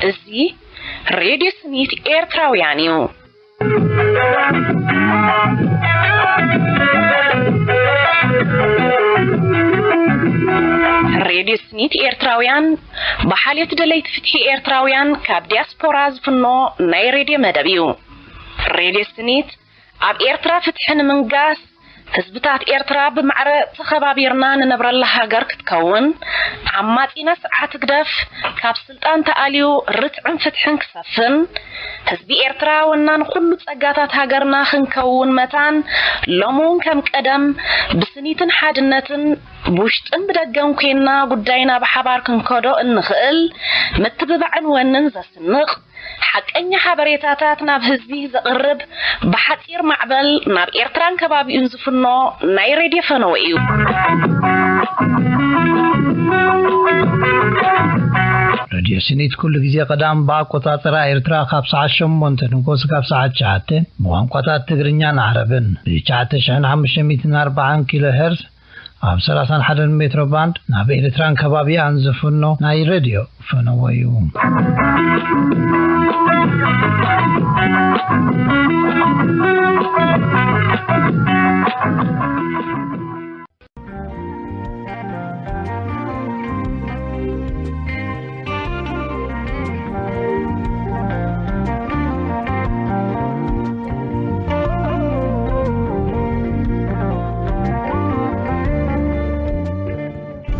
እዚ ሬድዮ ስኒት ኤርትራውያን እዩ። ሬድዮ ስኒት ኤርትራውያን ብሓልዮት ደለይቲ ፍትሒ ኤርትራውያን ካብ ዲያስፖራ ዝፍኖ ናይ ሬድዮ መደብ እዩ። ሬድዮ ስኒት ኣብ ኤርትራ ፍትሒ ንምንጋስ፣ ህዝብታት ኤርትራ ብማዕረ ተኸባቢርና ንነብረላ ሃገር ክትከውን፣ ዓማጺና ስርዓት ህግደፍ ካብ ስልጣን ተኣልዩ ርትዕን ፍትሕን ክሰፍን፣ ህዝቢ ኤርትራ ወናን ኩሉ ጸጋታት ሃገርና ክንከውን መታን፣ ሎሚ እውን ከም ቀደም ብስኒትን ሓድነትን ብውሽጥን ብደገን ኮይንና ጉዳይና ብሓባር ክንከዶ እንኽእል ምትብባዕን ወንን ዘስንቕ፣ ሓቀኛ ሓበሬታታት ናብ ህዝቢ ዘቕርብ፣ ብሓጺር ማዕበል ናብ ኤርትራን ከባቢኡን ዝፍኖ ናይ ሬድዮ ፈነወ እዩ። ሬድዮ ስኒት ኩሉ ግዜ ቀዳም ብኣቆጻጽራ ኤርትራ ካብ ሰዓት ሸሞንተ ንጎስ ካብ ሰዓት ትሽዓተ ብቋንቋታት ትግርኛን ዓረብን ብ ትሽዓተ ሽሕን ሓሙሽተ ሚእትን ኣርባዓን ኪሎ ሄርዝ ኣብ ሰላሳን ሓደን ሜትሮ ባንድ ናብ ኤርትራን ከባቢኣን ዝፍኖ ናይ ሬድዮ ፈነወ እዩ።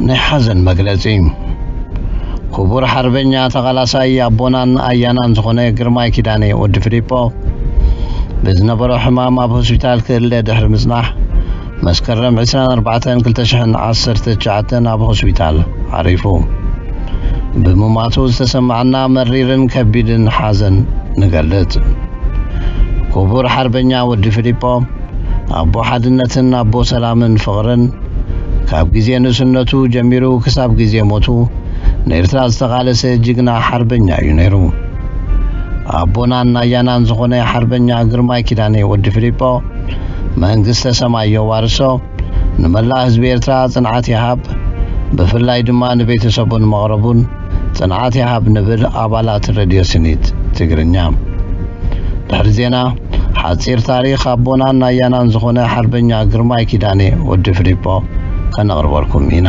ናይ ሓዘን መግለጺ። ክቡር ሓርበኛ ተቓላሳይ ኣቦናን ኣያናን ዝኾነ ግርማይ ኪዳነ ወዲ ፊሊፖ ብዝነበሮ ሕማም ኣብ ሆስፒታል ክእለ ድሕሪ ምጽናሕ መስከረም ዕስራን ኣርባዕተን ክልተ ሽሕን ዓሰርተ ትሽዓተን ኣብ ሆስፒታል ዓሪፉ። ብምማቱ ዝተሰማዓና መሪርን ከቢድን ሓዘን ንገልጽ። ክቡር ሓርበኛ ወዲ ፊሊፖ ኣቦ ሓድነትን ኣቦ ሰላምን ፍቕርን፣ ካብ ግዜ ንእስነቱ ጀሚሩ ክሳብ ግዜ ሞቱ ንኤርትራ ዝተቓለሰ ጅግና ሓርበኛ እዩ ነይሩ። ኣቦናን ኣያናን ዝኾነ ሓርበኛ ግርማይ ኪዳነ ወዲ ፊሊፖ መንግስተ ሰማይ የዋርሶ። ንመላእ ህዝቢ ኤርትራ ጽንዓት ይሃብ፣ ብፍላይ ድማ ንቤተሰቡን መቕረቡን ጽንዓት ይሃብ ንብል ኣባላት ሬድዮ ስኒት ትግርኛ። ድሕሪ ዜና፣ ሓጺር ታሪኽ ኣቦናን ኣያናን ዝኾነ ሓርበኛ ግርማይ ኪዳነ ወዲ ፊሊፖ ከነቕርበልኩም ኢና።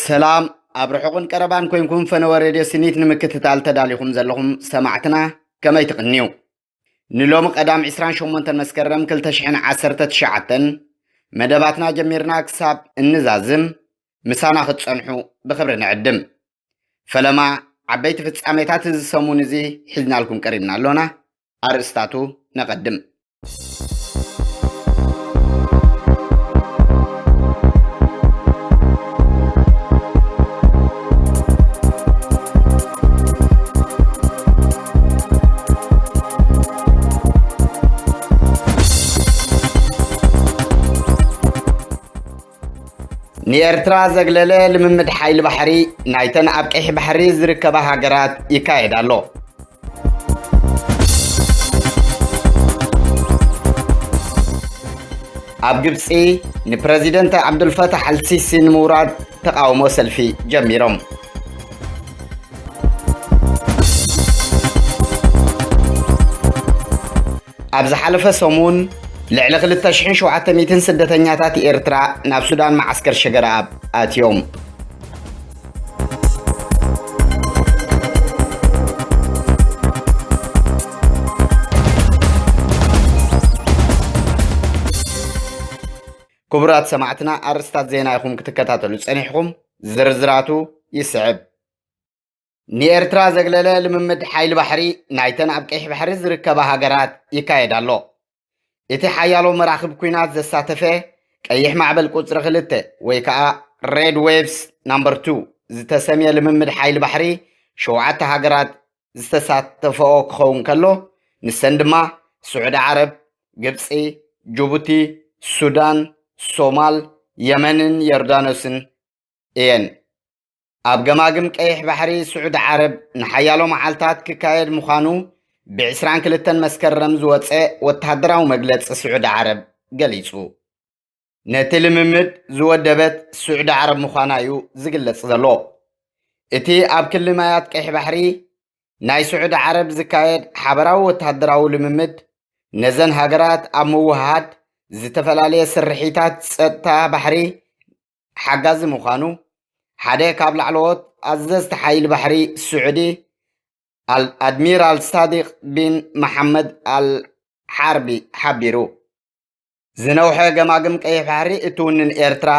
ሰላም፣ ኣብ ርሑቕን ቀረባን ኮይንኩም ፈነወ ሬድዮ ስኒት ንምክትታል ተዳሊኹም ዘለኹም ሰማዕትና ከመይ ትቕንዩ? ንሎሚ ቀዳም ዕስራን ሸሞንተን መስከረም ክልተ ሽሕን ዓሰርተ ትሽዓተን መደባትና ጀሚርና ክሳብ እንዛዝም ምሳና ክትጸንሑ ብኽብሪ ንዕድም። ፈለማ ዓበይቲ ፍጻሜታት እዚ ሰሙን እዚ ሒዝናልኩም ቀሪብና ኣሎና። ኣርእስታቱ ነቐድም። ንኤርትራ ዘግለለ ልምምድ ሓይሊ ባሕሪ ናይተን ኣብ ቀይሕ ባሕሪ ዝርከባ ሃገራት ይካየድ ኣሎ። ኣብ ግብጺ ንፕረዚደንት ዓብዱልፈታሕ ኣልሲሲ ንምውራድ ተቓውሞ ሰልፊ ጀሚሮም። ኣብ ዝሓለፈ ሰሙን ልዕሊ ክልተ ሽሕን ሸውዓተ ሚእትን ስደተኛታት ኤርትራ ናብ ሱዳን መዓስከር ሸገረኣብ ኣትዮም። ክቡራት ሰማዕትና፣ ኣርእስታት ዜና ኢኹም ክትከታተሉ ጸኒሕኹም፣ ዝርዝራቱ ይስዕብ። ንኤርትራ ዘግለለ ልምምድ ሓይሊ ባሕሪ ናይተን ኣብ ቀይሕ ባሕሪ ዝርከባ ሃገራት ይካየድ ኣሎ። እቲ ሓያሎ መራኽብ ኲናት ዘሳተፈ ቀይሕ ማዕበል ቁጽሪ ክልተ ወይ ከኣ ሬድ ዌቭስ ናምበር ቱ ዝተሰምየ ልምምድ ሓይሊ ባሕሪ ሸውዓተ ሃገራት ዝተሳተፈኦ ክኸውን ከሎ፣ ንሰን ድማ ስዑዲ ዓረብ፣ ግብፂ፣ ጅቡቲ፣ ሱዳን፣ ሶማል፣ የመንን ዮርዳኖስን እየን። ኣብ ገማግም ቀይሕ ባሕሪ ስዑዲ ዓረብ ንሓያሎ መዓልታት ክካየድ ምዃኑ ብ ዕስራን ክልተን መስከረም ዝወፀ ወተሃደራዊ መግለፂ ስዑዲ ዓረብ ገሊፁ። ነቲ ልምምድ ዝወደበት ስዑዲ ዓረብ ምዃና እዩ ዝግለጽ ዘሎ። እቲ ኣብ ክሊ ማያት ቀይሕ ባሕሪ ናይ ስዑዲ ዓረብ ዝካየድ ሓበራዊ ወተሃደራዊ ልምምድ፣ ነዘን ሃገራት ኣብ ምውህሃድ ዝተፈላለየ ስርሒታት ጸጥታ ባሕሪ ሓጋዚ ምዃኑ ሓደ ካብ ላዕለዎት ኣዘዝቲ ሓይሊ ባሕሪ ስዑዲ ኣል-፣ ኣድሚራል ሳዲቕ ቢን መሓመድ ኣል ሓርቢ ሓቢሩ። ዝነውሐ ገማግም ቀይሕ ባሕሪ እትውንን ኤርትራ፣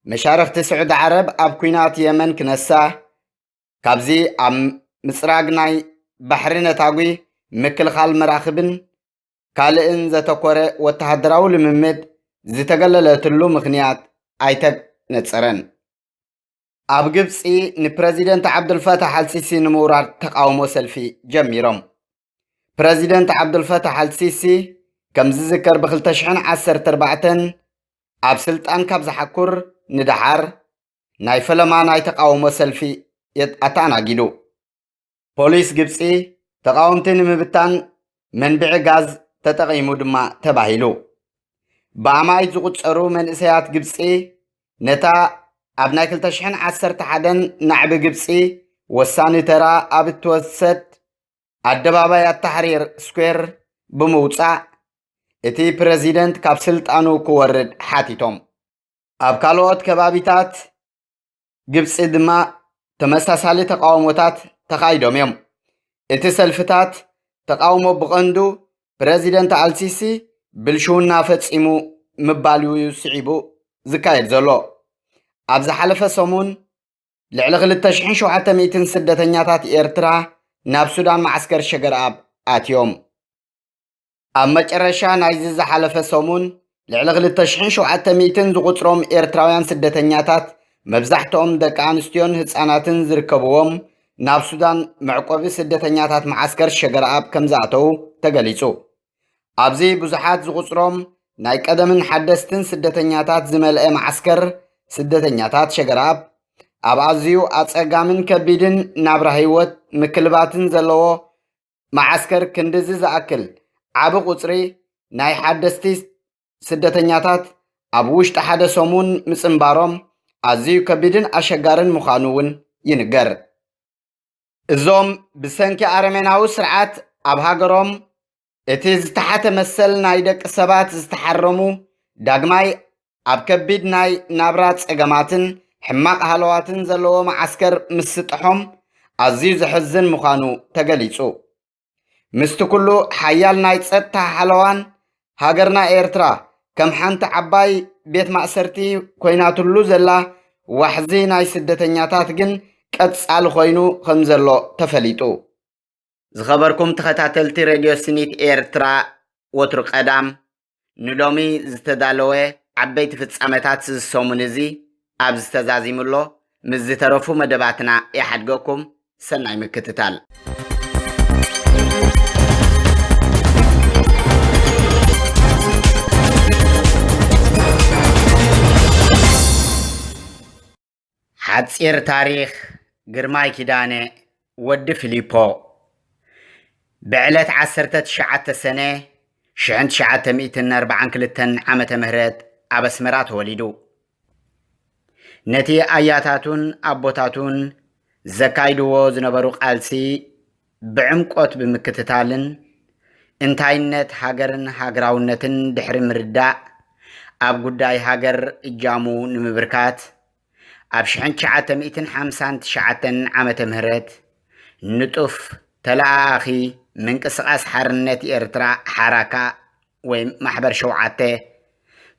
መሻርኽቲ ስዑዲ ዓረብ ኣብ ኲናት የመን ክነሳ፣ ካብዚ ኣብ ምጽራግ ናይ ባሕሪ ነታጒ ምክልኻል መራኽብን ካልእን ዘተኮረ ወተሃደራዊ ልምምድ ዝተገለለትሉ ምኽንያት ኣይተነጸረን። ኣብ ግብጺ ንፕረዚደንት ዓብዱልፈታሕ ኣልሲሲ ንምውራድ ተቓውሞ ሰልፊ ጀሚሮም። ፕረዚደንት ዓብዱልፈታሕ ኣልሲሲ ከም ዝዝከር ብ ክልተ ሽሕን ዓሰርተ ኣርባዕተን ኣብ ስልጣን ካብ ዝሓኩር ንደሓር ናይ ፈለማ ናይ ተቓውሞ ሰልፊ የት-፣ ኣተኣናጊዱ። ፖሊስ ግብጺ ተቓወምቲ ንምብታን መንብዒ ጋዝ ተጠቒሙ ድማ ተባሂሉ። ብኣማኢት ዝቑጸሩ መንእሰያት ግብጺ ነታ ኣብ ናይ ክልተ ሽሕን ዓሰርተ ሓደን ናዕቢ ግብጺ ወሳኒ ተራ ኣብ እትወሰድ ኣደባባይ ኣታሕሪር ስኩዌር ብምውጻእ እቲ ፕረዚደንት ካብ ስልጣኑ ክወርድ ሓቲቶም። ኣብ ካልኦት ከባቢታት ግብጺ ድማ ተመሳሳሊ ተቃውሞታት ተኻይዶም እዮም። እቲ ሰልፍታት ተቃውሞ ብቐንዱ ፕረዚደንት ኣልሲሲ ብልሽውና ፈጺሙ ምባሉ እዩ ስዒቡ ዝካየድ ዘሎ። ኣብ ዝሓለፈ ሰሙን ልዕሊ ክልተ ሽሕን ሸውዓተ ሚእትን ስደተኛታት ኤርትራ ናብ ሱዳን መዓስከር ሸገርኣብ ኣትዮም። ኣብ መጨረሻ ናይዚ ዝሓለፈ ሰሙን ልዕሊ ክልተ ሽሕን ሸውዓተ ሚእትን ዝቑጽሮም ኤርትራውያን ስደተኛታት፣ መብዛሕትኦም ደቂ ኣንስትዮን ህጻናትን ዝርከብዎም፣ ናብ ሱዳን መዕቆቢ ስደተኛታት መዓስከር ሸገርኣብ ከም ዝኣተዉ ተገሊጹ። ኣብዚ ብዙሓት ዝቑጽሮም ናይ ቀደምን ሓደስትን ስደተኛታት ዝመልአ መዓስከር ስደተኛታት ሸገርኣብ፣ ኣብ ኣዝዩ ኣጸጋምን ከቢድን ናብራ ህይወት ምክልባትን ዘለዎ መዓስከር ክንድዚ ዝኣክል ዓቢ ቁጽሪ ናይ ሓደስቲ ስደተኛታት ኣብ ውሽጢ ሓደ ሰሙን ምጽንባሮም ኣዝዩ ከቢድን ኣሸጋርን ምዃኑ እውን ይንገር። እዞም ብሰንኪ ኣረሜናዊ ስርዓት ኣብ ሃገሮም እቲ ዝተሓተ መሰል ናይ ደቂ ሰባት ዝተሓረሙ፣ ዳግማይ ኣብ ከቢድ ናይ ናብራ ጸገማትን ሕማቕ ሃለዋትን ዘለዎ መዓስከር ምስጣሖም ኣዝዩ ዘሕዝን ምዃኑ ተገሊጹ። ምስቲ ኩሉ ሓያል ናይ ጸጥታ ሓለዋን፣ ሃገርና ኤርትራ ከም ሓንቲ ዓባይ ቤት ማእሰርቲ ኮይናትሉ ዘላ ዋሕዚ ናይ ስደተኛታት ግን ቀጻሊ ኮይኑ ከም ዘሎ ተፈሊጡ። ዝኸበርኩም ተኸታተልቲ ሬድዮ ስኒት ኤርትራ፣ ወትሩ ቀዳም ንሎሚ ዝተዳለወ ዓበይቲ ፍጻመታት እዚ ሰሙን እዚ ኣብዚ ተዛዚሙ ኣሎ። ምስ ዝተረፉ መደባትና ይሓድገኩም። ሰናይ ምክትታል። ሓጺር ታሪኽ ግርማይ ኪዳነ ወዲ ፊሊፖ። ብዕለት ዓሰርተ ትሽዓተ ሰነ ሽሕን ትሽዓተ ሚእትን ኣርባዓን ክልተን ዓመተ ምህረት ኣብ ኣስመራ ተወሊዱ። ነቲ ኣያታቱን ኣቦታቱን ዘካይድዎ ዝነበሩ ቃልሲ ብዕምቆት ብምክትታልን፣ እንታይነት ሃገርን ሃገራውነትን ድሕሪ ምርዳእ፣ ኣብ ጉዳይ ሃገር እጃሙ ንምብርካት፣ ኣብ ሽሕን ትሽዓተ ሚእትን ሓምሳን ትሽዓተን ዓመተ ምህረት ንጡፍ ተለኣኣኺ ምንቅስቓስ ሓርነት ኤርትራ፣ ሓራካ፣ ወይ ማሕበር ሸውዓተ፣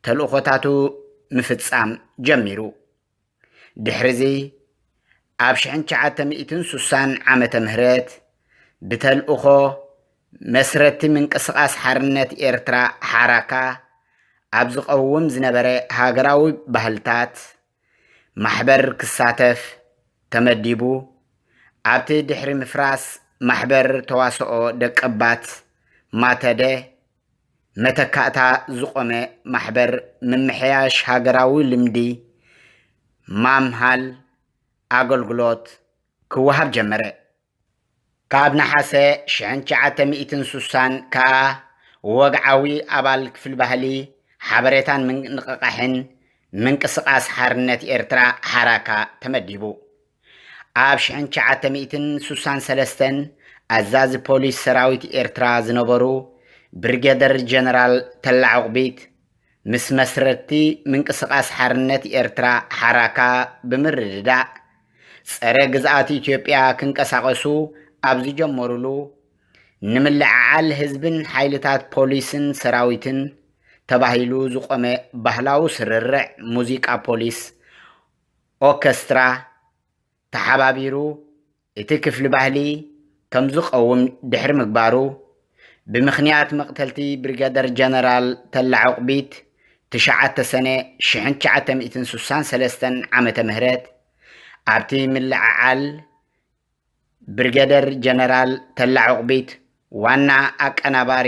ተልእኾታቱ ምፍጻም ጀሚሩ። ድሕሪዚ ኣብ ሽሕን ትሽዓተ ሚእትን ስሳን ዓመተ ምህረት ብተልእኾ መስረቲ ምንቅስቓስ ሓርነት ኤርትራ፣ ሓራካ፣ ኣብ ዝቐውም ዝነበረ ሃገራዊ ባህልታት ማሕበር ክሳተፍ ተመዲቡ። ኣብቲ ድሕሪ ምፍራስ ማሕበር ተዋስኦ ደቀባት ማተደ መተካእታ ዝቖመ ማሕበር ምምሕያሽ ሃገራዊ ልምዲ ማምሃል ኣገልግሎት ክወሃብ ጀመረ። ካብ ነሓሰ ሽሕን ትሽዓተ ሚእትን ስሳን ከኣ ወግዓዊ ኣባል ክፍሊ ባህሊ፣ ሓበሬታን ምንቅቓሕን ምንቅስቓስ ሓርነት ኤርትራ፣ ሓራካ፣ ተመዲቡ። ኣብ ሽሕን ትሽዓተ ሚእትን ስሳን ሰለስተን ኣዛዚ ፖሊስ ሰራዊት ኤርትራ ዝነበሩ ብሪጌደር ጀነራል ተላ ዑቕቢት፣ ምስ መስረትቲ ምንቅስቓስ ሓርነት ኤርትራ፣ ሓራካ፣ ብምርድዳእ፣ ጸረ ግዝኣት ኢትዮጵያ ክንቀሳቐሱ ኣብ ዝጀመሩሉ፣ ንምልዕዓል ህዝብን ሓይልታት ፖሊስን ሰራዊትን ተባሂሉ ዝቖመ ባህላዊ ስርርዕ ሙዚቃ ፖሊስ ኦርኬስትራ ተሓባቢሩ፣ እቲ ክፍሊ ባህሊ ከም ዝቐውም ድሕሪ ምግባሩ፣ ብምኽንያት መቕተልቲ ብሪጋደር ጀነራል ተላ ዑቕቢት፣ ትሽዓተ ሰነ ሽሕን ትሽዓተ ሚእትን ስሳን ሰለስተን ዓመተ ምህረት፣ ኣብቲ ምልዕዓል ብሪጋደር ጀነራል ተላ ዑቕቢት ዋና ኣቀናባሪ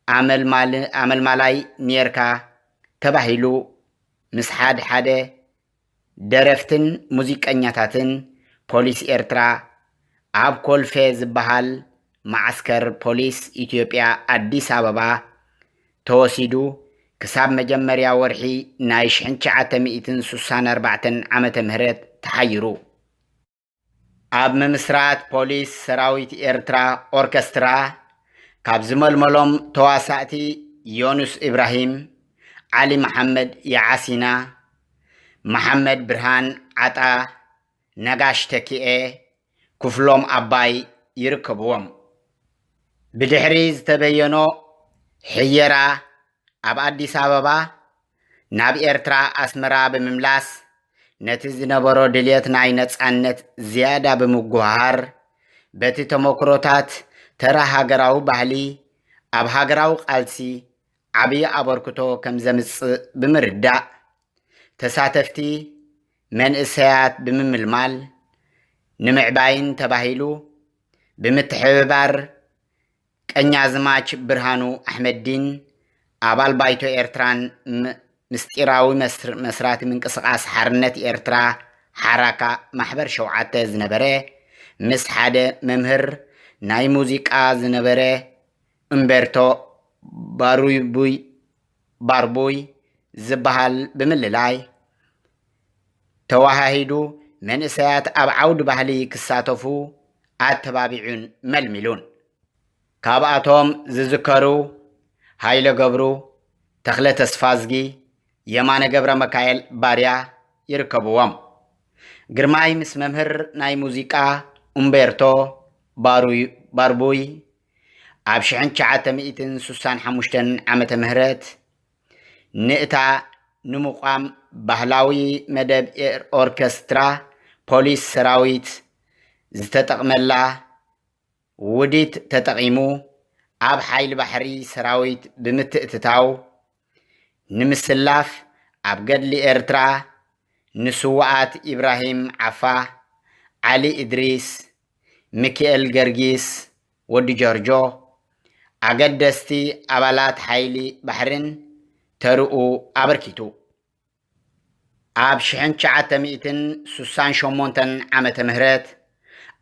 ኣመልማል-፣ ኣመልማላይ ኔርካ ተባሂሉ ምስ ሓደ ሓደ ደረፍትን ሙዚቀኛታትን ፖሊስ ኤርትራ ኣብ ኮልፌ ዝበሃል መዓስከር ፖሊስ ኢትዮጵያ ኣዲስ ኣበባ ተወሲዱ ክሳብ መጀመርያ ወርሒ ናይ ሽሕን ትሽዓተ ሚእትን ስሳን ኣርባዕተን ዓመተ ምህረት ተሓይሩ። ኣብ ምምስራት ፖሊስ ሰራዊት ኤርትራ ኦርኬስትራ ካብ ዝመልመሎም ተዋሳእቲ ዮኑስ ኢብራሂም፣ ዓሊ መሓመድ የዓሲና፣ መሓመድ ብርሃን ዓጣ፣ ነጋሽ ተኪኤ፣ ክፍሎም ኣባይ ይርከብዎም። ብድሕሪ ዝተበየኖ ሕየራ ኣብ ኣዲስ ኣበባ ናብ ኤርትራ ኣስመራ ብምምላስ ነቲ ዝነበሮ ድልየት ናይ ነጻነት ዝያዳ ብምጉህሃር በቲ ተመክሮታት ተራ ሃገራዊ ባህሊ ኣብ ሃገራዊ ቃልሲ ዓብዪ ኣበርክቶ ከም ዘምጽእ ብምርዳእ ተሳተፍቲ መንእሰያት ብምምልማል ንምዕባይን ተባሂሉ ብምትሕብባር ቀኛዝማች ብርሃኑ ኣሕመዲን ኣባል ባይቶ ኤርትራን ም-፣ ምስጢራዊ መስር-፣ መስራቲ ምንቅስቓስ ሓርነት ኤርትራ ሓራካ ማሕበር ሸውዓተ ዝነበረ ምስ ሓደ መምህር ናይ ሙዚቃ ዝነበረ እምቤርቶ ባሩቡይ፣ ባርቡይ ዝበሃል ብምልላይ ተወሃሂዱ መንእሰያት ኣብ ዓውዲ ባህሊ ክሳተፉ ኣተባቢዑን መልሚሉን። ካብኣቶም ዝዝከሩ ሃይለ ገብሩ፣ ተኽለ ተስፋዝጊ፣ የማነ ገብረ መካኤል ባርያ ይርከብዎም። ግርማይ ምስ መምህር ናይ ሙዚቃ ኡምቤርቶ ባሩይ-፣ ባርቡይ ኣብ ሽሕን ትሽዓተ ሚእትን ስሳን ሓሙሽተን ዓመተ ምህረት ንእታ ንምቋም ባህላዊ መደብ ኤር-፣ ኦርኬስትራ ፖሊስ ሰራዊት ዝተጠቕመላ ውዲት ተጠቒሙ ኣብ ሓይሊ ባሕሪ ሰራዊት ብምትእትታው ንምስላፍ ኣብ ገድሊ ኤርትራ ንስዉኣት ኢብራሂም ዓፋ፣ ዓሊ እድሪስ፣ ሚኪኤል ገርጊስ፣ ወዲ ጆርጆ ኣገደስቲ ኣባላት ሓይሊ ባሕርን ተርኡ ኣበርኪቱ። ኣብ ሽሕን ትሽዓተ ሚእትን ስሳን ሸሞንተን ዓመተ ምህረት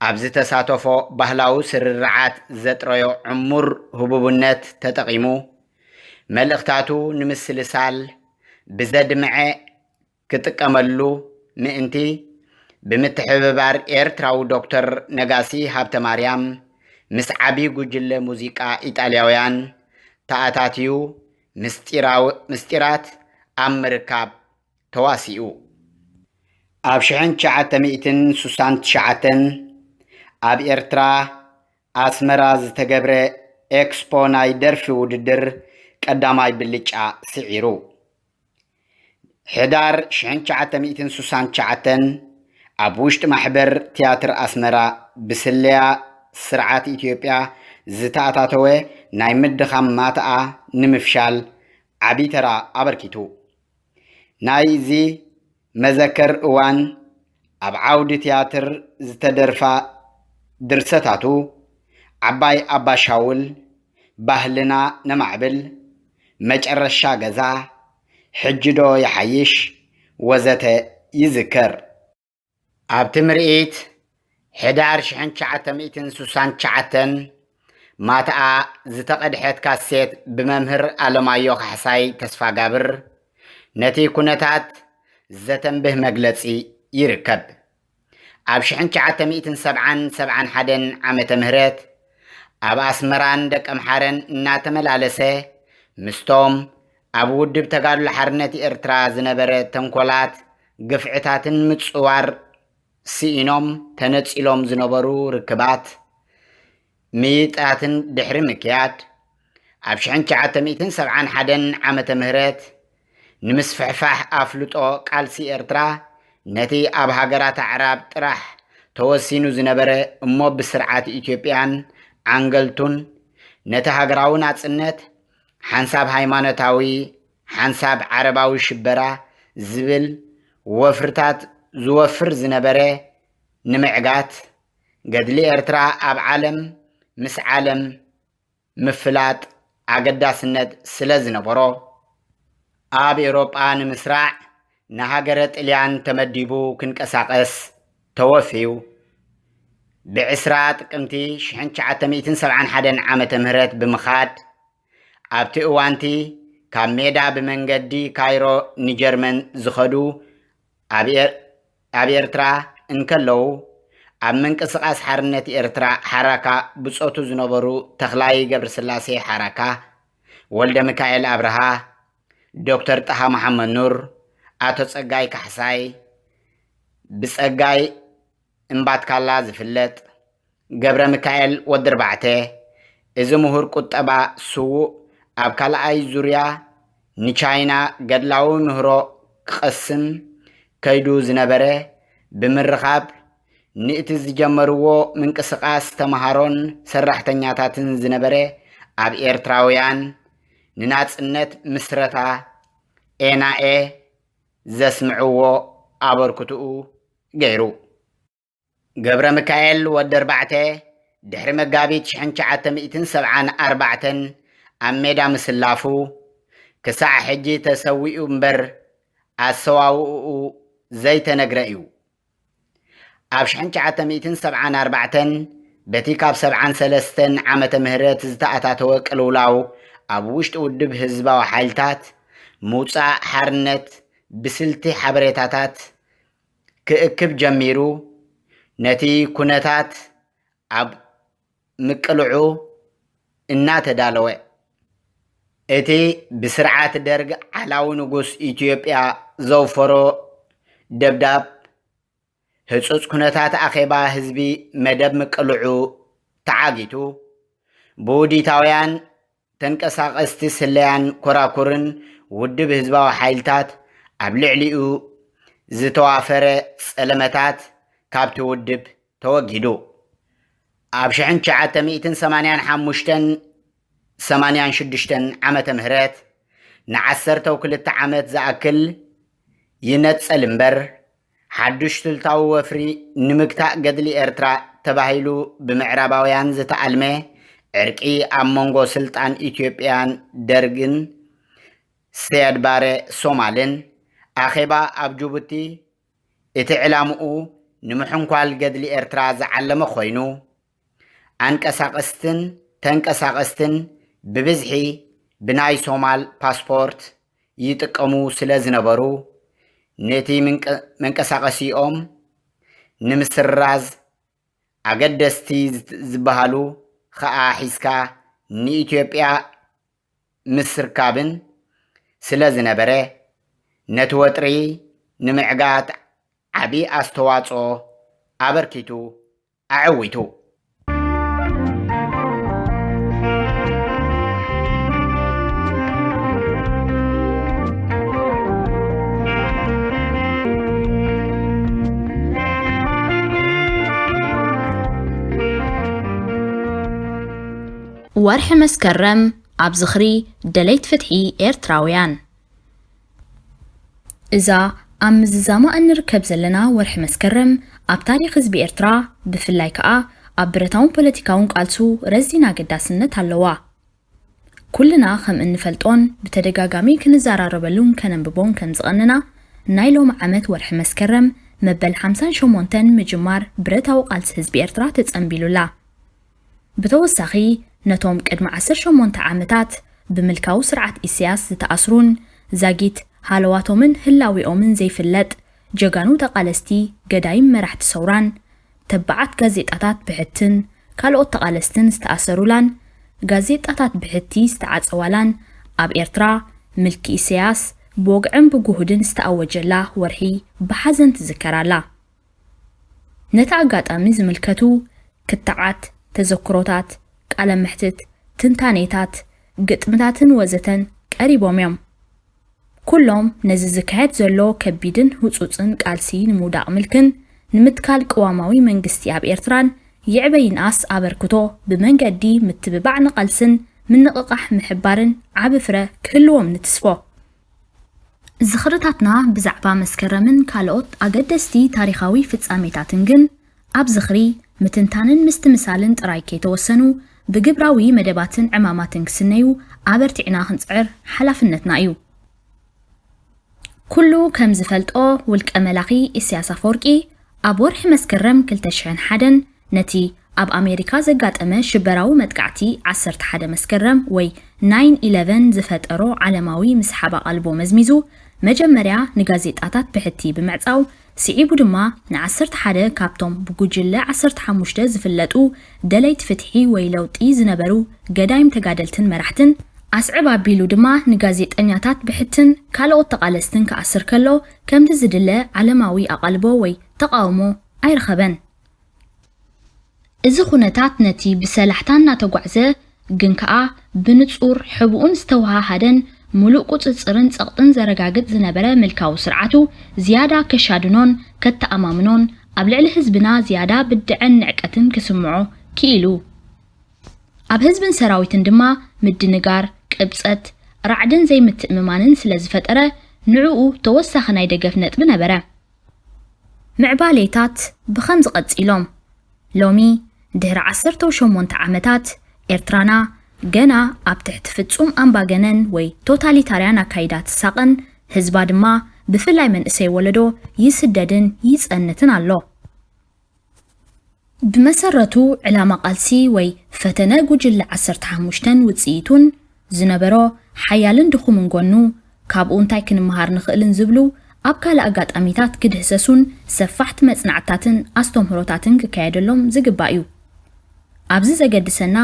ኣብ ዝተሳተፎ ባህላዊ ስርርዓት ዘጥረዮ ዕሙር ህቡብነት ተጠቒሙ፣ መልእኽታቱ ንምስልሳል ብዘድምዐ ክጥቀመሉ ምእንቲ፣ ብምትሕብባር ኤርትራዊ ዶክተር ነጋሲ ሃብተማርያም ምስ ዓቢ ጉጅለ ሙዚቃ ኢጣልያውያን ተኣታትዩ ምስጢራዊ-፣ ምስጢራት ኣብ ምርካብ ተዋሲኡ። ኣብ ሽሕን ትሽዓተ ሚእትን ስሳን ትሽዓተን ኣብ ኤርትራ ኣስመራ ዝተገብረ ኤክስፖ ናይ ደርፊ ውድድር ቀዳማይ ብልጫ ስዒሩ። ሕዳር ሽሕን ትሽዓተ ሚእትን ስሳን ትሽዓተን ኣብ ውሽጢ ማሕበር ትያትር ኣስመራ ብስለያ ስርዓት ኢትዮጵያ ዝተኣታተወ ናይ ምድኻም ማትኣ ንምፍሻል ዓቢ ተራ ኣበርኪቱ። ናይዚ መዘከር እዋን ኣብ ዓውዲ ትያትር ዝተደርፋ ድርሰታቱ ዓባይ ኣባ ሻውል፣ ባህልና ነማዕብል፣ መጨረሻ ገዛ፣ ሕጂ ዶ ይሓይሽ፣ ወዘተ ይዝከር። ኣብቲ ምርኢት፣ ሕዳር ሽሕን ትሽዓተ ሚእትን ስሳን ትሽዓተን፣ ማትኣ ዝተቐድሐት ካሴት ብመምህር ኣለማዮ ካሕሳይ ተስፋጋብር፣ ነቲ ኩነታት ዘተንብህ መግለጺ ይርከብ። ኣብ ሽሕን ትሽዓተ ሚእትን ሰብዓን ሰብዓን ሓደን ዓመተ ምህረት፣ ኣብ ኣስመራን ደቀምሓረን እናተመላለሰ፣ ምስቶም ኣብ ውድብ ተጋድሎ ሓርነት ኤርትራ ዝነበረ ተንኮላት፣ ግፍዕታትን ምጽዋር ስኢኖም ተነጺሎም ዝነበሩ ርክባት ምይጣትን ድሕሪ ምክያድ፣ ኣብ ሽሕን ትሽዓተ ሚእትን ሰብዓን ሓደን ዓመተ ምህረት ንምስፍሕፋሕ ኣፍልጦ ቃልሲ ኤርትራ፣ ነቲ ኣብ ሃገራት ኣዕራብ ጥራሕ ተወሲኑ ዝነበረ እሞ ብስርዓት ኢትዮጵያን ዓንገልቱን ነቲ ሃገራዊ ናጽነት ሓንሳብ ሃይማኖታዊ፣ ሓንሳብ ዓረባዊ ሽበራ ዝብል ወፍርታት ዝወፍር ዝነበረ ንምዕጋት፣ ገድሊ ኤርትራ ኣብ ዓለም ምስ ዓለም ምፍላጥ ኣገዳስነት ስለ ዝነበሮ፣ ኣብ ኤውሮጳ ንምስራዕ ንሃገረ ጥልያን ተመዲቡ ክንቀሳቐስ ተወፍዩ። ብዕስራ ጥቅምቲ ሽሕን ትሽዓተ ሚእትን ሰብዓን ሓደን ዓመተ ምህረት ብምኻድ፣ ኣብቲ እዋንቲ ካብ ሜዳ ብመንገዲ ካይሮ ንጀርመን ዝኸዱ ኣብ ኤር-፣ ኣብ ኤርትራ እንከለዉ፣ ኣብ ምንቅስቓስ ሓርነት ኤርትራ ሓራካ ብጾቱ ዝነበሩ ተኽላይ ገብረስላሴ ሓራካ፣ ወልደ ሚካኤል ኣብርሃ፣ ዶክተር ጣሃ መሓመድ ኑር፣ ኣቶ ጸጋይ ካሕሳይ፣ ብጸጋይ እምባትካላ ዝፍለጥ፣ ገብረ ሚካኤል ወዲ ኣርባዕተ፣ እዚ ምሁር ቁጠባ ስዉእ፣ ኣብ ካልኣይ ዙርያ ንቻይና ገድላዊ ምህሮ ክቐስም ከይዱ ዝነበረ ብምርኻብ፣ ንእቲ ዝጀመርዎ ምንቅስቓስ ተምሃሮን ሰራሕተኛታትን ዝነበረ ኣብ ኤርትራውያን ንናጽነት ምስረታ ኤናኤ ዘስምዕዎ ኣበርክትኡ ገይሩ። ገብረ ሚካኤል ወዲ ኣርባዕተ ድሕሪ መጋቢት ሽሕን ትሽዓተ ሚእትን ሰብዓን ኣርባዕተን ኣብ ሜዳ ምስላፉ፣ ክሳዕ ሕጂ ተሰዊኡ እምበር ኣሰዋውእኡ ዘይተነግረ እዩ። ኣብ ሽሕን ትሽዓተ ሚእትን ሰብዓን ኣርባዕተን በቲ ካብ ሰብዓን ሰለስተን ዓመተ ምህረት ዝተኣታተወ ቅልውላው ኣብ ውሽጢ ውድብ ህዝባዊ ሓይልታት ምውጻእ ሓርነት ብስልቲ ሓበሬታታት ክእክብ ጀሚሩ፣ ነቲ ኩነታት ኣብ ምቅልዑ እናተዳለወ፣ እቲ ብስርዓት ደርግ ዓላዊ ንጉስ ኢትዮጵያ ዘውፈሮ ደብዳብ ህጹጽ ኩነታት ኣኼባ ህዝቢ መደብ ምቅልዑ ተዓጊቱ፣ ብውዲታውያን ተንቀሳቐስቲ ስለያን ኮራኩርን ውድብ ህዝባዊ ሓይልታት ኣብ ልዕሊኡ ዝተዋፈረ ጸለመታት ካብቲ ውድብ ተወጊዱ። ኣብ ሽሕን ትሽዓተ ሚእትን ሰማንያን ሓሙሽተን ሰማንያን ሽዱሽተን ዓመተ ምህረት ንዓሰርተው ክልተ ዓመት ዝኣክል ይነጸል እምበር፣ ሓዱሽ ስልታዊ ወፍሪ ንምግታእ ገድሊ ኤርትራ ተባሂሉ ብምዕራባውያን ዝተኣልመ ዕርቂ ኣብ መንጎ ስልጣን ኢትዮጵያን ደርግን፣ ሰያድ ባረ ሶማልን፣ ኣኼባ ኣብ ጅቡቲ፣ እቲ ዕላምኡ ንምሕንኳል ገድሊ ኤርትራ ዝዓለመ ኮይኑ፣ ኣንቀሳቐስትን ተንቀሳቐስትን ብብዝሒ ብናይ ሶማል ፓስፖርት ይጥቀሙ ስለ ዝነበሩ፣ ነቲ ምንቀ-፣ መንቀሳቐሲኦም ንምስራዝ ኣገደስቲ ዝት-፣ ዝበሃሉ ኸኣ ሒዝካ ንኢትዮጵያ ምስርካብን ስለ ዝነበረ፣ ነቲ ወጥሪ ንምዕጋት ዓቢ ኣስተዋጽኦ ኣበርኪቱ፣ ኣዐዊቱ። ወርሒ መስከረም ኣብ ዝኽሪ ደለይቲ ፍትሒ ኤርትራውያን። እዛ ኣብ ምዝዛማ እንርከብ ዘለና ወርሒ መስከረም፣ ኣብ ታሪኽ ህዝቢ ኤርትራ፣ ብፍላይ ከኣ ኣብ ብረታውን ፖለቲካውን ቃልሱ ረዚን ኣገዳስነት ኣለዋ። ኩልና ከም እንፈልጦን ብተደጋጋሚ ክንዘራረበሉን ከነንብቦን ከም ዝቐነና፣ ናይ ሎሚ ዓመት ወርሒ መስከረም መበል ሓምሳን ሸሞንተን ምጅማር ብረታዊ ቃልሲ ህዝቢ ኤርትራ ተጸንቢሉላ። ብተወሳኺ፣ ነቶም ቅድሚ ዓሰርተ ሸሞንተ ዓመታት ብምልካዊ ስርዓት ኢሳያስ ዝተኣስሩን ዛጊት ሃለዋቶምን ህላዊኦምን ዘይፍለጥ ጀጋኑ ተቓለስቲ፣ ገዳይም መራሕቲ ሰውራን፣ ተባዓት ጋዜጣታት ብሕትን ካልኦት ተቓለስትን ዝተኣሰሩላን፣ ጋዜጣታት ብሕቲ ዝተዓጸዋላን፣ ኣብ ኤርትራ ምልኪ ኢሳያስ ብወግዕን ብጉሁድን ዝተኣወጀላ ወርሒ ብሓዘን ትዝከር ኣላ። ነቲ ኣጋጣሚ ዝምልከቱ ክትዓት፣ ተዘክሮታት፣ ቃለ መሕትት፣ ትንታኔታት፣ ግጥምታትን ወዘተን ቀሪቦም እዮም። ኩሎም ነዚ ዝካየድ ዘሎ ከቢድን ህጹጽን ቃልሲ ንምውዳቕ ምልክን ንምትካል ቅዋማዊ መንግስቲ ኣብ ኤርትራን ይዕበ ይንኣስ ኣበርክቶ ብመንገዲ ምትብባዕ ንቓልስን ምንቕቓሕ ምሕባርን ዓቢ ፍረ ክህልዎም ንትስፎ። ዝኽርታትና ብዛዕባ መስከረምን ካልኦት ኣገደስቲ ታሪኻዊ ፍጻሜታትን ግን ኣብ ዝኽሪ ምትንታንን ምስትምሳልን ጥራይ ከይተወሰኑ ብግብራዊ መደባትን ዕማማትን ክስነዩ ኣበርቲዕና ክንጽዕር ሓላፍነትና እዩ። ኩሉ ከም ዝፈልጦ ውልቀ መላኺ ኢሳያስ ኣፈወርቂ ኣብ ወርሒ መስከረም ክልተ ሽሕን ሓደን ነቲ ኣብ ኣሜሪካ ዘጋጠመ ሽበራዊ መጥቃዕቲ ዓሰርተ ሓደ መስከረም ወይ ናይን ኢለቨን ዝፈጠሮ ዓለማዊ ምስሓብ ኣቓልቦ መዝሚዙ፣ መጀመርያ ንጋዜጣታት ብሕቲ ብምዕጻው፣ ስዒቡ ድማ ንዓሰርተ ሓደ ካብቶም ብጉጅለ ዓሰርተ ሓሙሽተ ዝፍለጡ ደለይቲ ፍትሒ ወይ ለውጢ ዝነበሩ ገዳይም ተጋደልትን መራሕትን ኣስዕብ ኣቢሉ ድማ ንጋዜጠኛታት ብሕትን ካልኦት ተቓለስትን ክኣስር ከሎ፣ ከምቲ ዝድለ ዓለማዊ ኣቓልቦ ወይ ተቓውሞ ኣይረኸበን። እዚ ኩነታት ነቲ ብሰላሕታ እናተጓዕዘ ግን ከኣ ብንጹር ሕብኡን ዝተወሃሃደን ምሉእ ቁጽጽርን ጸቕጥን ዘረጋግጽ ዝነበረ ምልካዊ ስርዓቱ ዝያዳ ከሻድኖን ከተኣማምኖን ኣብ ልዕሊ ህዝብና ዝያዳ ብድዐን ንዕቀትን ክስምዖ ክኢሉ። ኣብ ህዝብን ሰራዊትን ድማ ምድንጋር፣ ቅብጸት፣ ራዕድን ዘይምትእምማንን ስለ ዝፈጠረ ንዕኡ ተወሳኺ ናይ ደገፍ ነጥቢ ነበረ። ምዕባሌታት ብኸምዚ ቀጺሎም። ሎሚ ድሕሪ ዓሰርተ ሸሞንተ ዓመታት ኤርትራና ገና ኣብ ትሕቲ ፍጹም ኣምባገነን ወይ ቶታሊታርያን ኣካይዳ ትሳቐን፣ ህዝባ ድማ ብፍላይ መንእሰይ ወለዶ ይስደድን ይጸንትን ኣሎ። ብመሰረቱ ዕላማ ቃልሲ ወይ ፈተነ ጉጅለ ዓሰርተ ሓሙሽተን ውጽኢቱን ዝነበሮ ሓያልን ድኹምን ጎኑ፣ ካብኡ እንታይ ክንመሃር ንኽእልን ዝብሉ ኣብ ካልእ ኣጋጣሚታት ክድህሰሱን ሰፋሕቲ መጽናዕትታትን ኣስተምህሮታትን ክካየደሎም ዝግባእ እዩ። ኣብዚ ዘገድሰና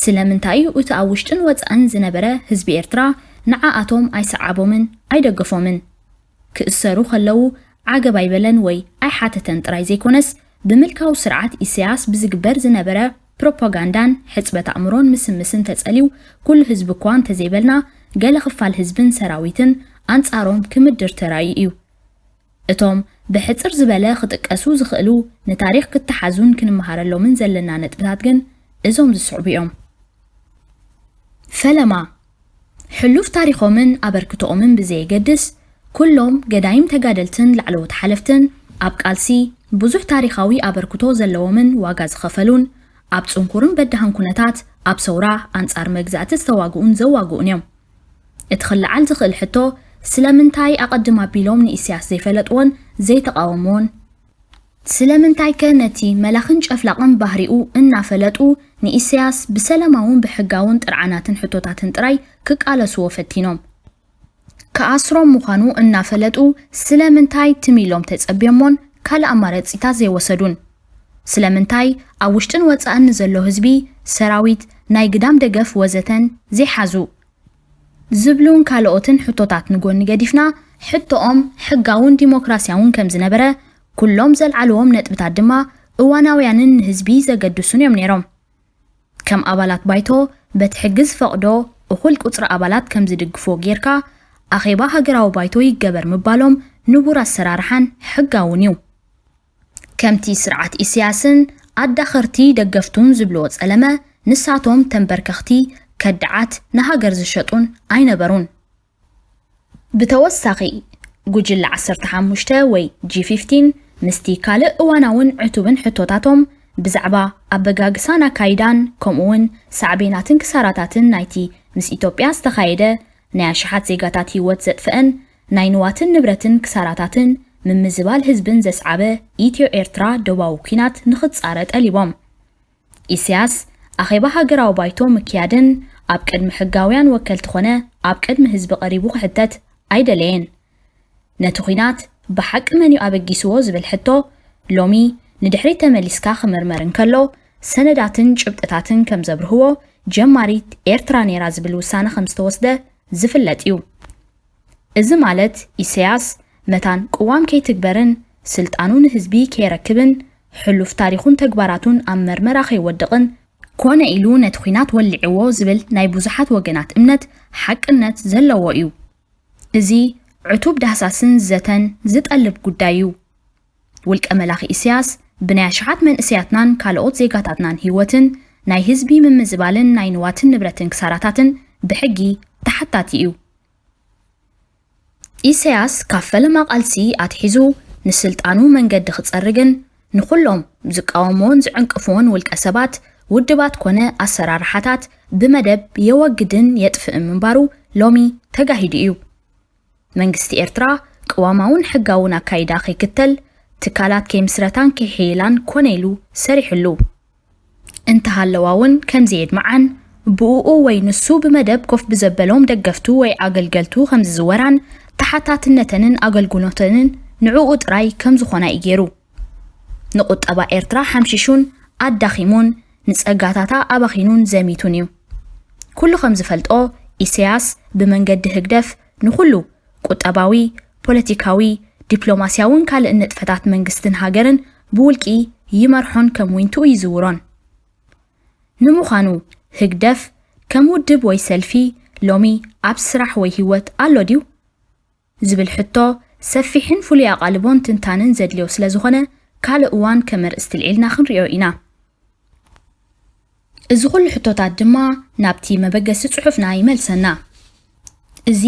ስለምንታይ እዩ እቲ ኣብ ውሽጥን ወጻእን ዝነበረ ህዝቢ ኤርትራ ንዓኣቶም ኣይሰዓቦምን ኣይደገፎምን። ክእሰሩ ከለዉ ዓገብ ኣይበለን ወይ ኣይሓተተን ጥራይ ዘይኮነስ፣ ብምልካዊ ስርዓት ኢሳያስ ብዝግበር ዝነበረ ፕሮፓጋንዳን ሕጽበት ኣእምሮን ምስምስን ተጸልዩ፣ ኩሉ ህዝቢ እኳ እንተዘይበልና፣ ገለ ክፋል ህዝብን ሰራዊትን ኣንጻሮም ክምድር ተራእዩ እዩ። እቶም ብሕጽር ዝበለ ክጥቀሱ ዝኽእሉ ንታሪኽ ክተሓዙን ክንመሃረሎምን ዘለና ነጥብታት ግን እዞም ዝስዕቡ እዮም። ፈለማ፣ ሕሉፍ ታሪኾምን ኣበርክቶኦምን ብዘየገድስ፣ ኩሎም ገዳይም ተጋደልትን ላዕለዎት ሓለፍትን ኣብ ቃልሲ ብዙሕ ታሪኻዊ ኣበርክቶ ዘለዎምን ዋጋ ዝኸፈሉን፣ ኣብ ጽንኩርን በዳህን ኩነታት ኣብ ሰውራ ኣንጻር መግዛእቲ ዝተዋግኡን ዘዋግኡን እዮም። እቲ ክለዓል ዝኽእል ሕቶ፣ ስለምንታይ ኣቐድም ኣቢሎም ንኢሳያስ ዘይፈለጥዎን ዘይተቓወምዎን? ስለምንታይከ ነቲ መላኽን ጨፍላቕን ባህሪኡ እናፈለጡ ንኢሳያስ ብሰላማውን ብሕጋውን ጥርዓናትን ሕቶታትን ጥራይ ክቃለስዎ ፈቲኖም? ክኣስሮም ምዃኑ እናፈለጡ ስለምንታይ ትም ኢሎም ተጸብዮሞን ካልእ ኣማራጺታት ዘይወሰዱን? ስለምንታይ ኣብ ውሽጥን ወጻእን ንዘሎ ህዝቢ፣ ሰራዊት፣ ናይ ግዳም ደገፍ ወዘተን ዘይሓዙ? ዝብሉን ካልኦትን ሕቶታት ንጎኒ ገዲፍና፣ ሕቶኦም ሕጋውን ዲሞክራስያውን ከም ዝነበረ፣ ኩሎም ዘልዓልዎም ነጥብታት ድማ እዋናውያንን ንህዝቢ ዘገድሱን እዮም ነይሮም። ከም ኣባላት ባይቶ፣ በቲ ሕጊ ዝፈቕዶ እኹል ቁጽሪ ኣባላት ከም ዝድግፍዎ ጌርካ፣ ኣኼባ ሃገራዊ ባይቶ ይገበር ምባሎም ንቡር ኣሰራርሓን ሕጋውን እዩ። ከምቲ ስርዓት ኢሳያስን ኣዳኸርቲ ደገፍቱን ዝብልዎ ጸለመ፣ ንሳቶም ተንበርከኽቲ፣ ከዳዓት፣ ንሃገር ዝሸጡን ኣይነበሩን። ብተወሳኺ፣ ጉጅለ ዓሰርተ ሓሙሽተ ወይ ጂ ፊፍቲን ምስቲ ካልእ እዋናውን ዕቱብን ሕቶታቶም ብዛዕባ ኣበጋግሳን ኣካይዳን፣ ከምኡውን ሳዕቤናትን ክሳራታትን ናይቲ ምስ ኢትዮጵያ ዝተኻየደ ናይ ኣሽሓት ዜጋታት ህይወት ዘጥፍአን ናይ ንዋትን ንብረትን ክሳራታትን ምምዝባል ህዝብን ዘስዓበ ኢትዮ ኤርትራ ዶባዊ ኲናት ንኽጻረ ጠሊቦም። ኢሳያስ ኣኼባ ሃገራዊ ባይቶ ምክያድን ኣብ ቅድሚ ሕጋውያን ወከልቲ ኾነ ኣብ ቅድሚ ህዝቢ ቀሪቡ ክሕተት ኣይደለየን። ነቲ ኲናት ብሓቂ መን እዩ ኣበጊስዎ ዝብል ሕቶ ሎሚ ንድሕሪት ተመሊስካ ክምርመር እንከሎ ሰነዳትን ጭብጥታትን ከም ዘብርህዎ ጀማሪት ኤርትራ ነይራ ዝብል ውሳነ ከም ዝተወስደ ዝፍለጥ እዩ። እዚ ማለት ኢሳያስ መታን ቅዋም ከይትግበርን ስልጣኑ ንህዝቢ ከየረክብን ሕሉፍ ታሪኹን ተግባራቱን ኣብ መርመራ ከይወድቕን ኮነ ኢሉ ነቲ ኲናት ወሊዕዎ ዝብል ናይ ብዙሓት ወገናት እምነት ሓቅነት ዘለዎ እዩ። እዚ ዕቱብ ዳህሳስን ዘተን ዝጠልብ ጉዳይ እዩ። ውልቀ መላኺ ኢሳያስ ብናይ ኣሽሓት መንእሰያትናን ካልኦት ዜጋታትናን ህይወትን ናይ ህዝቢ ምምዝባልን ናይ ንዋትን ንብረትን ክሳራታትን ብሕጊ ተሓታቲ እዩ። ኢሳያስ ካብ ፈለማ ቃልሲ ኣትሒዙ ንስልጣኑ መንገዲ ክጸርግን ንኹሎም ዝቃወምዎን ዝዕንቅፍዎን ውልቀ ሰባት፣ ውድባት ኮነ ኣሰራርሓታት ብመደብ የወግድን የጥፍእን ምንባሩ ሎሚ ተጋሂዱ እዩ። መንግስቲ ኤርትራ ቅዋማውን ሕጋውን ኣካይዳ ከይክተል፣ ትካላት ከይምስረታን ከይሕይላን ኮነ ኢሉ ሰሪሕሉ። እንተሃለዋ እውን ከም ዘየድምዓን ብእኡ ወይ ንሱ ብመደብ ኮፍ ብዘበሎም ደገፍቱ ወይ ኣገልገልቱ ከም ዝዝወራን ተሓታትነተንን ኣገልግሎተንን ንዕኡ ጥራይ ከም ዝኾና እዩ ገይሩ። ንቁጠባ ኤርትራ ሓምሺሹን ኣዳኺሙን ንጸጋታታ ኣባኺኑን ዘሚቱን እዩ። ኩሉ ከም ዝፈልጦ ኢሳያስ ብመንገዲ ህግደፍ ንኹሉ ቁጠባዊ፣ ፖለቲካዊ፣ ዲፕሎማስያውን ካልእን ንጥፈታት መንግስትን ሃገርን ብውልቂ ይመርሖን ከም ዊንትኡ ይዝውሮን። ንምዃኑ ህግደፍ ከም ውድብ ወይ ሰልፊ ሎሚ ኣብ ስራሕ ወይ ህይወት ኣሎ ድዩ? ዝብል ሕቶ ሰፊሕን ፍሉይ ኣቓልቦን ትንታንን ዘድልዮ ስለ ዝኾነ ካልእ እዋን ከም ኣርእስቲ ልዒልና ክንሪኦ ኢና። እዚ ኩሉ ሕቶታት ድማ ናብቲ መበገሲ ጽሑፍና ይመልሰና። እዚ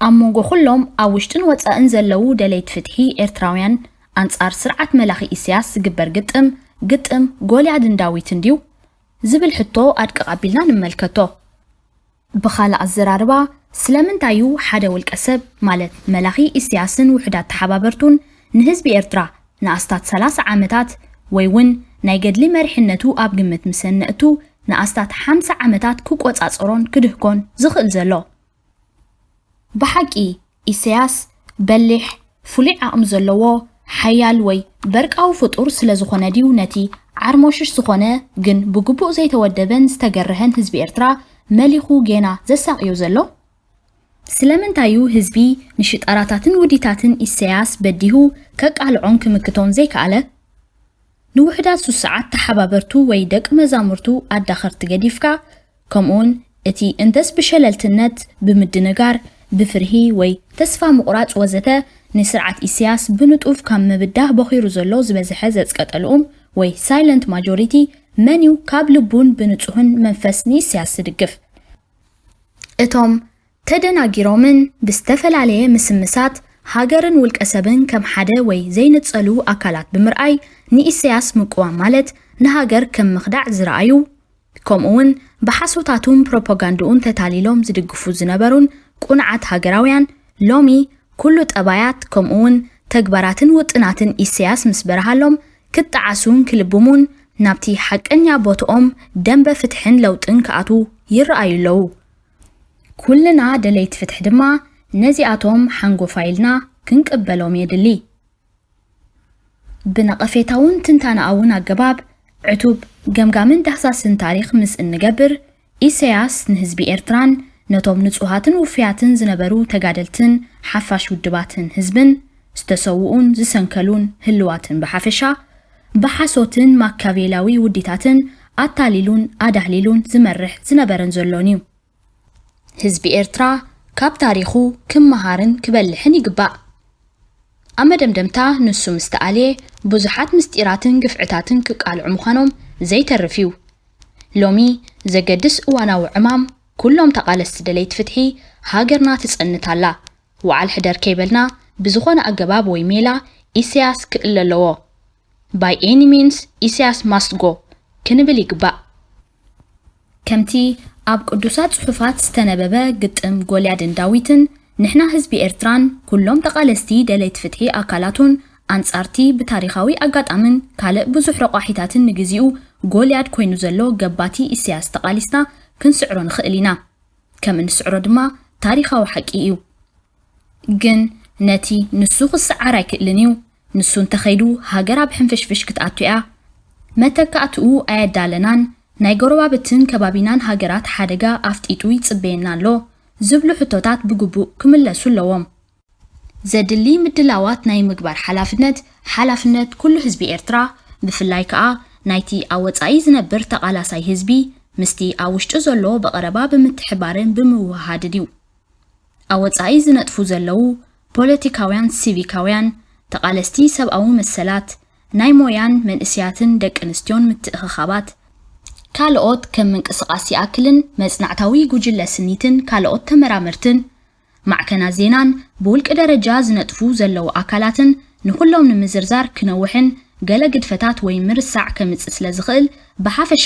ኣብ መንጎ ኩሎም ኣብ ውሽጥን ወጻእን ዘለዉ ደለይቲ ፍትሒ ኤርትራውያን ኣንጻር ስርዓት መላኺ ኢሳያስ ዝግበር ግጥም፣ ግጥም ጎልያድን ዳዊትን ድዩ? ዝብል ሕቶ ኣድቅቕ ኣቢልና ንመልከቶ። ብኻልእ ኣዘራርባ፣ ስለምንታይ እዩ ሓደ ውልቀ ሰብ፣ ማለት መላኺ ኢሳያስን ውሑዳት ተሓባበርቱን ንህዝቢ ኤርትራ ንኣስታት ሰላሳ ዓመታት ወይ እውን ናይ ገድሊ መሪሕነቱ ኣብ ግምት ምስ እነእቱ ንኣስታት ሓምሳ ዓመታት ክቆጻጸሮን ክድህኮን ዝኽእል ዘሎ? ብሓቂ ኢሳያስ በሊሕ፣ ፍሉይ ዓቕሚ ዘለዎ፣ ሓያል ወይ በርቃዊ ፍጡር ስለ ዝኾነ ድዩ ነቲ ዓርሞሽሽ ዝኾነ ግን ብግቡእ ዘይተወደበን ዝተገርሀን ህዝቢ ኤርትራ መሊኹ ጌና ዘሳቕዮ ዘሎ? ስለምንታይ እዩ ህዝቢ ንሽጣራታትን ውዲታትን ኢሳያስ በዲሁ ከቃልዖን ክምክቶን ዘይከኣለ? ንውሑዳት ሱስዓት ተሓባበርቱ ወይ ደቂ መዛሙርቱ ኣዳኸርቲ ገዲፍካ፣ ከምኡውን እቲ እንተስ ብሸለልትነት፣ ብምድንጋር፣ ብፍርሂ ወይ ተስፋ ምቑራጽ ወዘተ ንስርዓት ኢሳያስ ብንጡፍ ካብ ምብዳህ ቦኺሩ ዘሎ ዝበዝሐ ዘጽቀጠ ልኡም ወይ ሳይለንት ማጆሪቲ መን እዩ ካብ ልቡን ብንጹህን መንፈስ ንኢሳያስ ዝድግፍ? እቶም ተደናጊሮምን ብዝተፈላለየ ምስምሳት ሃገርን ውልቀ ሰብን ከም ሓደ ወይ ዘይንጸሉ ኣካላት ብምርኣይ ንኢሳያስ ምቅዋም ማለት ንሃገር ከም ምኽዳዕ ዝረኣዩ፣ ከምኡውን ብሓሶታቱን ፕሮፓጋንድኡን ተታሊሎም ዝድግፉ ዝነበሩን ቁንዓት ሃገራውያን ሎሚ ኩሉ ጠባያት ከምኡውን ተግባራትን ውጥናትን ኢሳያስ ምስ በረሃሎም ክጠዓሱን ክልብሙን ናብቲ ሓቀኛ ቦትኦም ደንበ ፍትሕን ለውጥን ክኣትዉ ይረኣዩ ኣለዉ። ኩልና ደለይቲ ፍትሒ ድማ ነዚኣቶም ሓንጎፋይ ኢልና ክንቅበሎም የድሊ። ብነቐፌታውን ትንታነኣውን ኣገባብ ዕቱብ ገምጋምን ዳህሳስን ታሪኽ ምስ እንገብር፣ ኢሳያስ ንህዝቢ ኤርትራን ነቶም ንጹሃትን ውፉያትን ዝነበሩ ተጋደልትን ሓፋሽ ውድባትን ህዝብን ዝተሰውኡን ዝሰንከሉን ህልዋትን ብሓፈሻ ብሓሶትን ማካቬላዊ ውዲታትን ኣታሊሉን ኣዳህሊሉን ዝመርሕ ዝነበረን ዘሎን እዩ። ህዝቢ ኤርትራ ካብ ታሪኹ ክመሃርን ክበልሕን ይግባእ። ኣብ መደምደምታ ንሱ ምስ ተኣልየ ብዙሓት ምስጢራትን ግፍዕታትን ክቃልዑ ምዃኖም ዘይተርፍ እዩ። ሎሚ ዘገድስ እዋናዊ ዕማም ኩሎም ተቓለስቲ ደለይቲ ፍትሒ ሃገርና ትጸንት ኣላ። ወዓል ሕደር ከይበልና ብዝኾነ ኣገባብ ወይ ሜላ ኢሳያስ ክእለ ኣለዎ። By any means ኢሳያስ must go ክንብል ይግባእ። ከምቲ ኣብ ቅዱሳት ጽሑፋት ዝተነበበ ግጥም ጎልያድን ዳዊትን፣ ንሕና ህዝቢ ኤርትራን ኩሎም ተቓለስቲ ደለይቲ ፍትሒ ኣካላቱን፣ ኣንጻርቲ ብታሪኻዊ ኣጋጣምን ካልእ ብዙሕ ረቋሒታትን ንግዚኡ ጎልያድ ኮይኑ ዘሎ ገባቲ ኢሳያስ ተቓሊስና ክንስዕሮ ንኽእል ኢና። ከም እንስዕሮ ድማ ታሪኻዊ ሓቂ እዩ። ግን ነቲ ንሱ ክሰዓር ኣይክእልን እዩ። ንሱ እንተኸይዱ ሃገር ኣብ ሕንፍሽፍሽ ክትኣቱ እያ። መተካእትኡ ኣየዳለናን፣ ናይ ጎረባብትን ከባቢናን ሃገራት ሓደጋ ኣፍጢጡ ይጽበየና ኣሎ ዝብሉ ሕቶታት ብግቡእ ክምለሱ ኣለዎም። ዘድሊ ምድላዋት ናይ ምግባር ሓላፍነት፣ ሓላፍነት ኩሉ ህዝቢ ኤርትራ፣ ብፍላይ ከኣ ናይቲ ኣብ ወጻኢ ዝነብር ተቓላሳይ ህዝቢ፣ ምስቲ ኣብ ውሽጢ ዘሎ ብቐረባ ብምትሕባርን ብምውህሃድን እዩ። ኣብ ወጻኢ ዝነጥፉ ዘለዉ ፖለቲካውያን፣ ሲቪካውያን፣ ተቓለስቲ ሰብኣዊ መሰላት፣ ናይ ሞያን መንእሰያትን ደቂ ኣንስትዮን ምትእኽኻባት፣ ካልኦት ከም ምንቅስቓስ ይኣክልን መጽናዕታዊ ጉጅለ ስኒትን ካልኦት ተመራመርትን፣ ማዕከናት ዜናን ብውልቂ ደረጃ ዝነጥፉ ዘለዉ ኣካላትን ንኹሎም ንምዝርዛር ክነውሕን ገለ ግድፈታት ወይ ምርሳዕ ከምጽእ ስለ ዝኽእል፣ ብሓፈሻ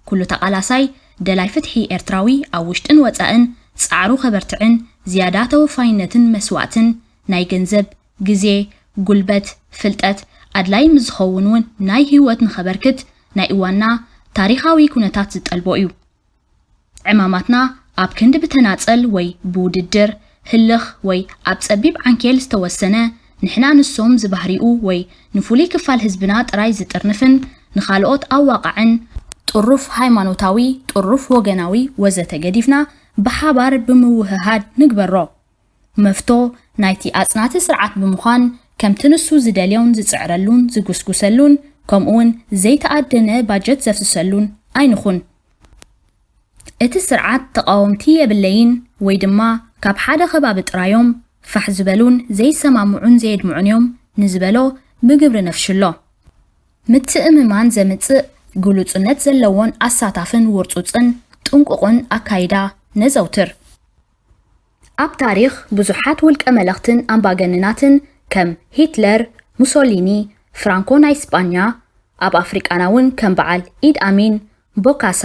ኩሉ ተቓላሳይ ደላይ ፍትሒ ኤርትራዊ ኣብ ውሽጥን ወጻእን ጻዕሩ ከበርትዕን ዝያዳ ተወፋይነትን መስዋእትን ናይ ገንዘብ፣ ግዜ፣ ጉልበት፣ ፍልጠት ኣድላይ ምስ ዝኸውን እውን ናይ ህይወት ንኸበርክት ናይ እዋንና ታሪኻዊ ኩነታት ዝጠልቦ እዩ። ዕማማትና ኣብ ክንዲ ብተናጸል ወይ ብውድድር፣ ህልኽ ወይ ኣብ ጸቢብ ዓንኬል ዝተወሰነ፣ ንሕና ንሶም ዝባህሪኡ ወይ ንፍሉይ ክፋል ህዝብና ጥራይ ዝጥርንፍን ንኻልኦት ኣዋቃዕን፣ ጥሩፍ ሃይማኖታዊ፣ ጥሩፍ ወገናዊ ወዘተ ገዲፍና ብሓባር ብምውህሃድ ንግበሮ። መፍቶ ናይቲ ኣጽናቲ ስርዓት ብምዃን፣ ከምቲ ንሱ ዝደልዮን ዝጽዕረሉን ዝጉስጉሰሉን፣ ከምኡውን ዘይተኣደነ ባጀት ዘፍስሰሉን ኣይንኹን። እቲ ስርዓት ተቓወምቲ የብለይን ወይ ድማ ካብ ሓደ ከባቢ ጥራዮም ፋሕ ዝበሉን ዘይሰማምዑን ዘየድምዑን እዮም ንዝበሎ ብግብሪ ነፍሽሎ። ምትእምማን ዘምጽእ ግሉጽነት ዘለዎን ኣሳታፍን ውርጹጽን ጥንቁቕን ኣካይዳ ነዘውትር። ኣብ ታሪኽ ብዙሓት ውልቀ መለኽትን ኣምባገነናትን ከም ሂትለር፣ ሙሶሊኒ፣ ፍራንኮ ናይ ስጳኛ፣ ኣብ ኣፍሪቃና እውን ከም በዓል ኢድ ኣሚን፣ ቦካሳ፣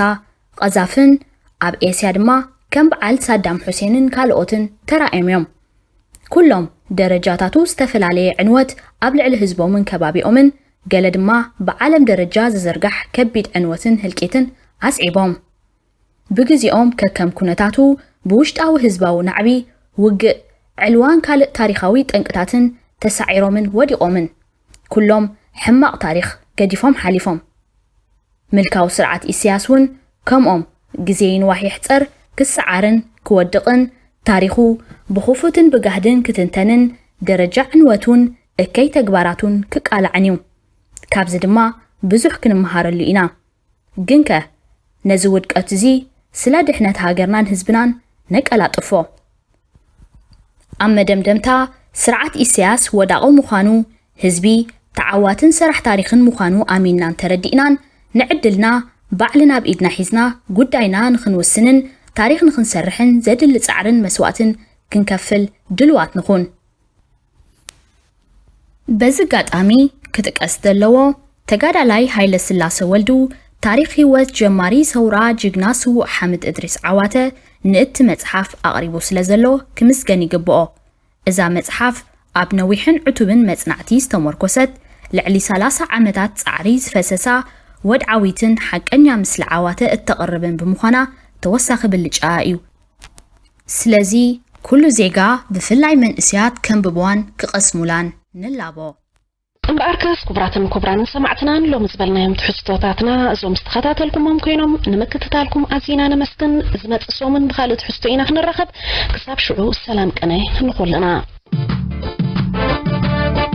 ቐዛፍን ኣብ ኤስያ ድማ ከም በዓል ሳዳም ሑሴንን ካልኦትን ተራእዮም እዮም። ኩሎም ደረጃታቱ ዝተፈላለየ ዕንወት ኣብ ልዕሊ ህዝቦምን ከባቢኦምን፣ ገለ ድማ ብዓለም ደረጃ ዝዝርጋሕ ከቢድ ዕንወትን ህልቂትን ኣስዒቦም። ብግዜኦም ከከም ኩነታቱ ብውሽጣዊ ህዝባዊ ናዕቢ፣ ውግእ፣ ዕልዋን ካልእ ታሪኻዊ ጠንቅታትን ተሳዒሮምን ወዲቖምን። ኩሎም ሕማቕ ታሪኽ ገዲፎም ሓሊፎም። ምልካዊ ስርዓት ኢሳያስ እውን ከምኦም ግዜ ይንዋሕ ይሕጸር ክሰዓርን ክወድቕን፣ ታሪኹ ብኽፉትን ብጋህድን ክትንተንን ደረጃ ዕንወቱን እከይ ተግባራቱን ክቃላዕን እዩ። ካብዚ ድማ ብዙሕ ክንመሃረሉ ኢና። ግንከ ነዚ ውድቀት እዚ ስለ ድሕነት ሃገርናን ህዝብናን ነቀላጥፎ። ኣብ መደምደምታ፣ ስርዓት ኢሳያስ ወዳቒ ምዃኑ፣ ህዝቢ ተዓዋትን ሰራሕ ታሪኽን ምዃኑ ኣሚንናን ተረዲእናን፣ ንዕድልና ባዕልና ኣብ ኢድና ሒዝና ጉዳይና ንኽንውስንን ታሪኽ ንኽንሰርሕን ዘድሊ ጻዕርን መስዋእትን ክንከፍል ድልዋት ንኹን። በዚ ኣጋጣሚ ክጥቀስ ዘለዎ፣ ተጋዳላይ ሃይለስላሰ ወልዱ፣ ታሪኽ ህይወት ጀማሪ ሰውራ ጅግና ስዉእ ሓምድ እድሪስ ዓዋተ ንእቲ መጽሓፍ ኣቕሪቡ ስለ ዘሎ ክምስገን ይግብኦ። እዛ መጽሓፍ ኣብ ነዊሕን ዕቱብን መጽናዕቲ ዝተመርኮሰት፣ ልዕሊ ሰላሳ ዓመታት ጻዕሪ ዝፈሰሳ፣ ወድዓዊትን ሓቀኛ ምስሊ ዓዋተ እተቕርብን ብምዃና ተወሳኺ ብልጫኣ እዩ። ስለዚ ኩሉ ዜጋ ብፍላይ መንእሰያት ከንብብዋን ክቐስሙላን ንላቦ። እምበኣርከስ ክቡራትን ክቡራንን ሰማዕትና፣ ሎሚ ዝበልናዮም ትሕዝቶታትና እዞም ዝተኸታተልኩሞም ኮይኖም፣ ንምክትታልኩም ኣዚና ነመስግን። ዝመጽእ ሰሙን ብኻልእ ትሕዝቶ ኢና ክንራኸብ። ክሳብ ሽዑ ሰላም ቅነ ንኹልና።